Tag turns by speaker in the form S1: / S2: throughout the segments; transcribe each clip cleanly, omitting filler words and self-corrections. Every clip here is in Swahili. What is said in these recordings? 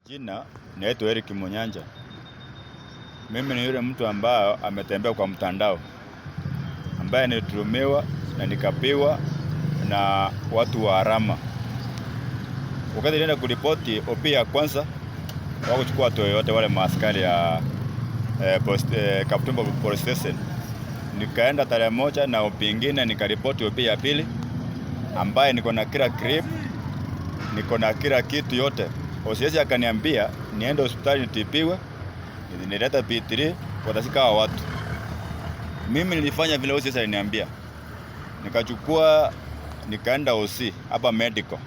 S1: Jina naitwa Eric Munyanja. Mimi ni yule mtu ambaye ametembea kwa mtandao, ambaye nilitumiwa na nikapiwa na watu wa Arama. Wakati nilienda kuripoti OP ya kwanza, hawakuchukua watu yoyote wale maaskari ya Kaptumba Police Station. Nikaenda tarehe 1 na OP ingine nikaripoti OP ya pili, ambaye niko na kila clip, niko na kila kitu yote. OCS akaniambia niende hospitali nitibiwe, nileta P3 watashika hawa watu. Mimi nilifanya vile OCS aliniambia. Nikachukua nikaenda OC hapa medical.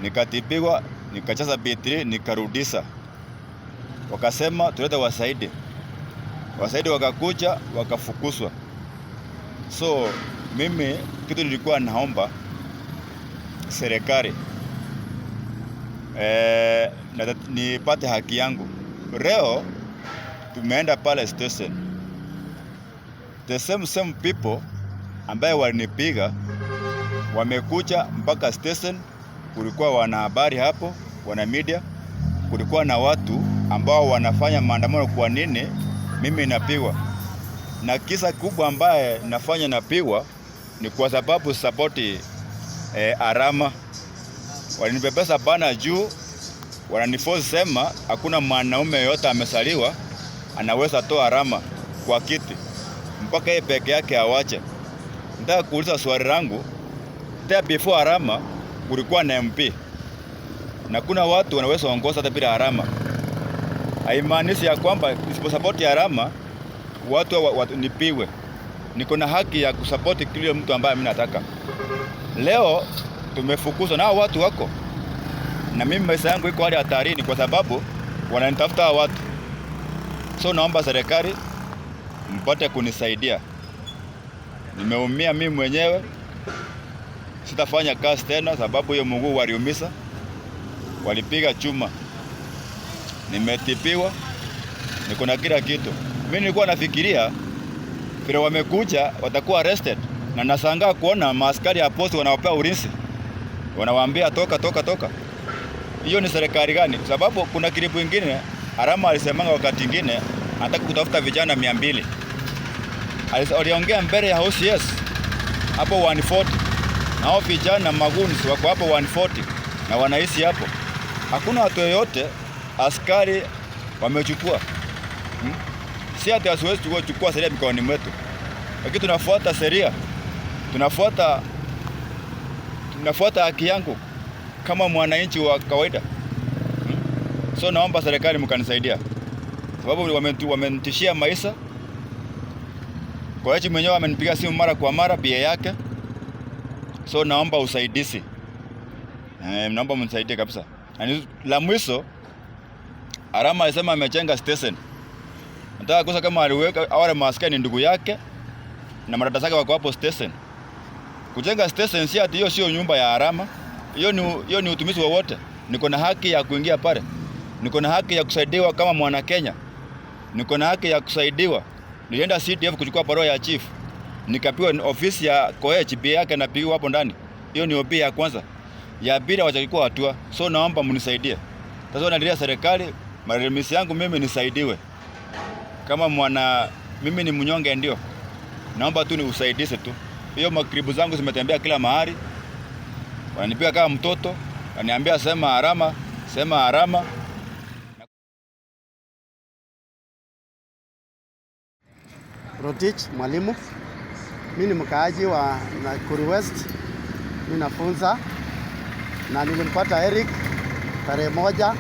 S1: Nikatibiwa, nikachaza P3, nikarudisha. Wakasema tulete wasaidi. Wasaidi wakakuja wakafukuzwa. So mimi kitu nilikuwa naomba serikali nipate haki yangu. Leo tumeenda pale station, the same same people ambaye walinipiga wamekuja mpaka station. Kulikuwa wanahabari hapo, wana media, kulikuwa na watu ambao wanafanya maandamano. Kwa nini mimi napigwa? Na kisa kubwa ambaye nafanya napigwa ni kwa sababu support Arama. Walinibebesa bana juu, wananiforce sema hakuna mwanaume yoyote amesaliwa anaweza toa Arama kwa kiti mpaka yeye peke yake awache. Nataka kuuliza swali langu, there before Arama kulikuwa na MP na kuna watu wanaweza ongoza hata bila Arama. Haimaanishi ya kwamba nisiposupport Arama watu nipigwe. Niko na haki ya kusupport kile mtu ambaye mimi nataka. Leo tumefukuzwa na watu wako, na mimi maisha yangu iko hali hatarini kwa sababu wananitafuta hao watu. So naomba serikali mpate kunisaidia. Nimeumia mimi mwenyewe, sitafanya kazi tena sababu hiyo mguu waliumisa, walipiga chuma, nimetibiwa, niko na kila kitu. Mimi nilikuwa nafikiria vile wamekuja watakuwa arrested, na nashangaa kuona maaskari ya posti wanawapea ulinzi, wanawaambia toka toka toka. Hiyo ni serikali gani? Sababu kuna clip ingine Arama alisemanga wakati ingine anataka kutafuta vijana 200. Aliongea mbele ya OCS hapo 140. Na hao vijana magoons wako hapo 140 na wanaishi hapo. Hakuna watu yoyote askari wamechukua. Si ati hatuwezi kuchukua sheria mikononi mwetu. Lakini tunafuata sheria. Tunafuata haki yangu kama mwananchi wa kawaida. So naomba serikali mkanisaidia. Sababu wamenitishia maisha. Kwa hiyo mwenyewe amenipigia simu mara kwa mara pia yake. So naomba usaidizi. Naomba mnisaidie kabisa. Na la mwisho, Arama alisema amejenga station. Nataka kusa kama aliweka wale maaskari ni ndugu yake na madada zake wako hapo station. Kujenga station si ati hiyo sio nyumba ya Arama. Hiyo ni utumishi wowote. Niko na haki ya kuingia pale. Niko na haki ya kusaidiwa kama mwana Kenya. Niko na haki ya kusaidiwa. Nilienda CDF kuchukua barua ya chief. Nikapewa ofisi ya Koech, PA yake napigiwa hapo ndani. Hiyo ni OB ya kwanza. Ya pili hawajachukua hatua. So naomba mnisaidie. Sasa naendelea serikali, malalamishi yangu mimi nisaidiwe. Kama mwana mimi ni mnyonge ndio. Naomba tu ni usaidizi tu. Hiyo maclip zangu zimetembea kila mahali. Wananipiga kama mtoto, wananiambia sema Arama, sema Arama.
S2: Rotich mwalimu. Mimi ni mkaaji wa Nakuru West. Mimi nafunza na nilimpata Eric tarehe 1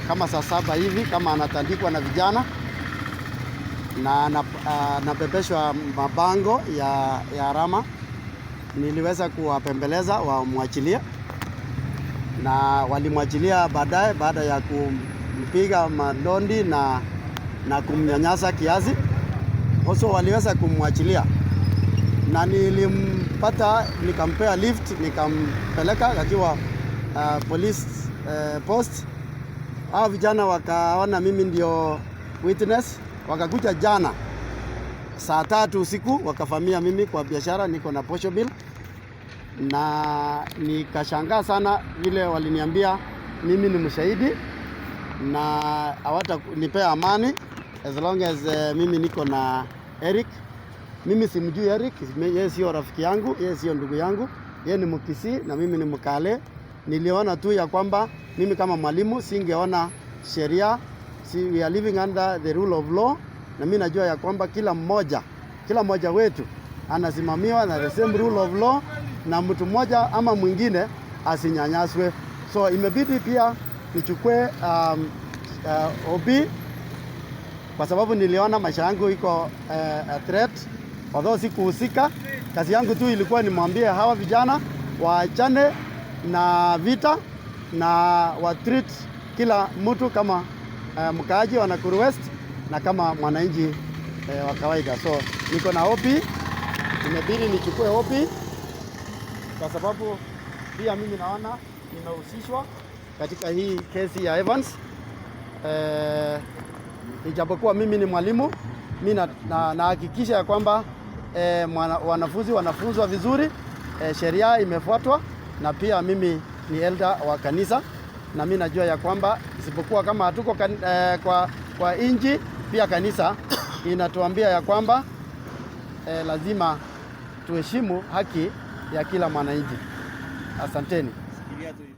S2: kama saa 7 hivi kama anatandikwa na vijana na anabebeshwa mabango ya Arama. Niliweza kuwapembeleza wamwachilie na walimwachilia baadaye baada ya kumpiga madondi na kumnyanyasa kiasi. Also waliweza kumwachilia na nilimpata, nikampea lift, nikampeleka akiwa police post. Hao vijana wakaona mimi ndio witness, wakakuja jana saa 3 usiku wakavamia mimi kwa biashara, niko na posho bill, na nikashangaa sana vile waliniambia mimi ni mshahidi. Na hawatanipea amani as long as mimi niko na Eric. Mimi simjui Eric, yeye sio rafiki yangu, yeye sio ndugu yangu, yeye ni Mkisii na mimi ni Mkale. Niliona tu ya kwamba mimi kama mwalimu singeona sheria si, we are living under the rule of law, na mimi najua ya kwamba kila mmoja wetu anasimamiwa na the same rule of law, na mtu mmoja ama mwingine asinyanyaswe. So imebidi pia nichukue OB kwa sababu niliona maisha yangu iko a threat, although sikuhusika. Kazi yangu tu ilikuwa nimwambie hawa vijana waachane na vita na wa treat kila mtu kama mkaaji wa Nakuru West na kama mwananchi wa kawaida. So niko na OB, imebidi nichukue OB kwa sababu pia mimi naona nimehusishwa katika hii kesi ya Evans. Ijapokuwa mimi ni mwalimu, mi nahakikisha ya kwamba wanafunzi wanafunzwa vizuri, sheria imefuatwa, na pia mimi ni elder wa kanisa, na mi najua ya kwamba isipokuwa kama hatuko kwa inji, pia kanisa inatuambia ya kwamba lazima tuheshimu haki ya kila mwananchi. Asanteni.
S3: Shikilia tu hivi.